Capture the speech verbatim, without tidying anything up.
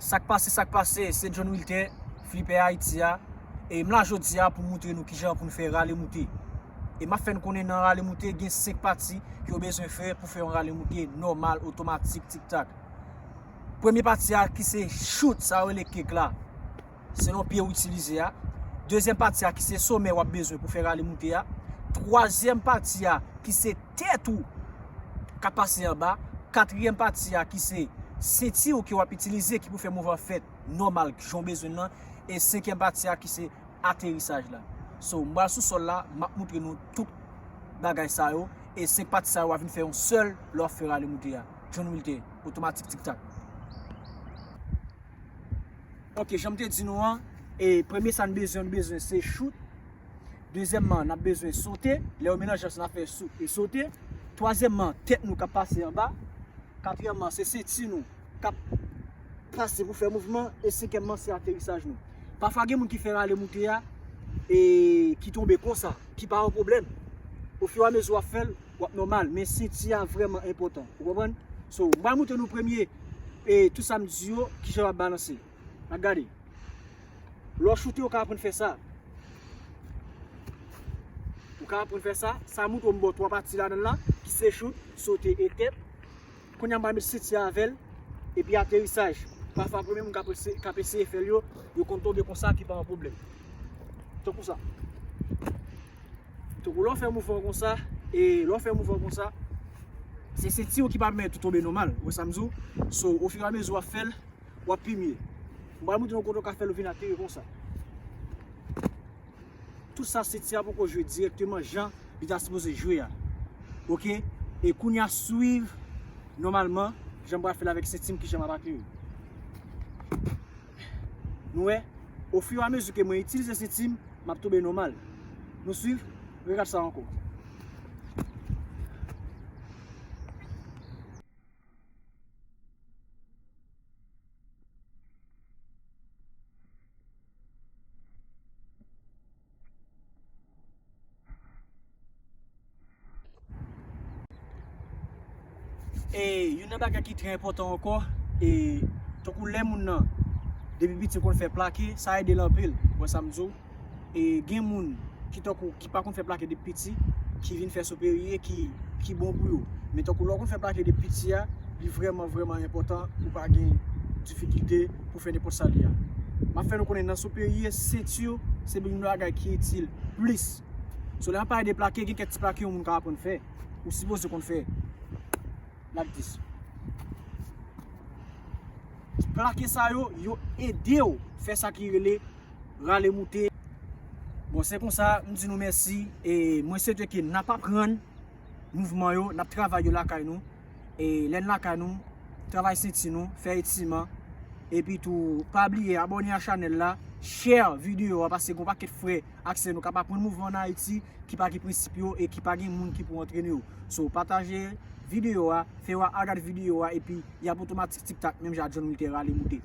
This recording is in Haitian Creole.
Sa k pase, sa k pase, se John Wilter, Flipper Haiti a. E m la jodi a pou moutre nou kijan pou n fè rale moute. E m ap fè n konnen nan rale moute, gen senk pati ke w bezwen fè pou fè yon rale moute nòmal, otomatik, tiktak. Premye pati a ki se chout, sa yo rele kek la, selon pye w itilize a. Dezyèm pati a ki se somè w ap bezwen pou fè rale moute a. Twazyèm pati a ki se tèt ou k ap pase anba. Katriyèm pati a ki se senti w ke w ap itilize ki pou fè mouvman fèt nòmal jan w bezwen l lan. E senkyèm pati a ki se aterisaj la. So, m pral sou sòl la, m ap moutre nou tout bagay sa yo. E senk pati sa yo a vin fè yon sèl lè w ap fè rale moute a. John Wilter, otomatik tiktak. Ok, jan m te di nou an, e premye sa n bezwen, n bezwen se chout. Dezyèmman, n ap bezwen sote. Lè yo melanje ansanm, n ap fè chout e sote. Twazyèmman, tèt nou k ap pase anba. Katriyèmman, se senti nou k ap pase pou fè mouvman. E senkyèmman, se aterisaj nou. Pafwa, gen moun ki fè rale moute a e ki tonbe konsa, ki pa yon pwoblèm. Ofiramezi w ap fè l, w ap nòmal, men senti a vrèman enpòtan. Ou konprann? So, m pral moutre nou premye e tout sa m di yo, kijan w ap balanse. N ap gade. Lè w choute, ou ka aprann fè sa. Ou ka aprann fè sa. Sa montre w m ba w twa pati ladan l la, ki se chout, sote e tèt. Kounye a m pral met senti a avè l, epi aterisaj. Pafwa, premye moun k ap ese-, k ap eseye fè l yo, yo konn tonbe konsa, ki pa yon pwoblèm. Tankou sa. Tankou lè w fè mouvman konsa, e lè w fè mouvman konsa, se senti w ki pa pèmèt ou tonbe nòmal. Ou wè sa m di w? So, ofiramezi w ap fè l, w ap pi mye. M pral montre w kote w ka fè l, ou vin ateri konsa. Tout sa, senti a poko jwe dirèkteman jan li ta sipoze jwe a. Ok? E kounye a, swiv nòmalman jan m pral fè l avèk senti m, kijan m ap ateri. Nou wè, ofiramezi ke mwen itilize senti m, m ap tonbe nòmal. Nou swiv? Regad sa ankò. E youn nan bagay ki trè enpòtan ankò, e tankou lè moun nan, depi piti, konn fè plake, sa ede l anpil. Ou wè sa m di w? E gen moun ki tankou, ki pa konn fè plake depi piti, ki vin fè sou perye, ki, ki bon pou yo. Men tankou lè w konn fè plake depi piti a, li vrèman, vrèman enpòtan pou w pa gen difikilte pou fè nenpòt sa l ye a. M ap fè nou konnen nan sou perye, senti se youn nan bagay ki itil plis. So, lè m ap pale de plake, gen kèk ti plake yon moun ka aprann fè. Ou sipoze konn fè. N ap di. Plake sa yo, yo ede w fè sa ki rele rale moute. Bon, se konsa, m di nou mèsi, e mwen swete ke n ap aprann mouvman yo, n ap travay yo lakay nou. E lè n lakay nou, travay senti nou, fè etiman. Epi tou, pa bliye abòne a chanèl la, share videyo a, paske gon pakèt frè ak sè nou k ap aprann mouvman ann Ayiti, ki pa gen prensip yo e ki pa gen moun ki pou antrene yo. So, pataje videyo a, fè yo a gad videyo a, epi y ap otomatik tiktak, menm jan John Wilter rale moute.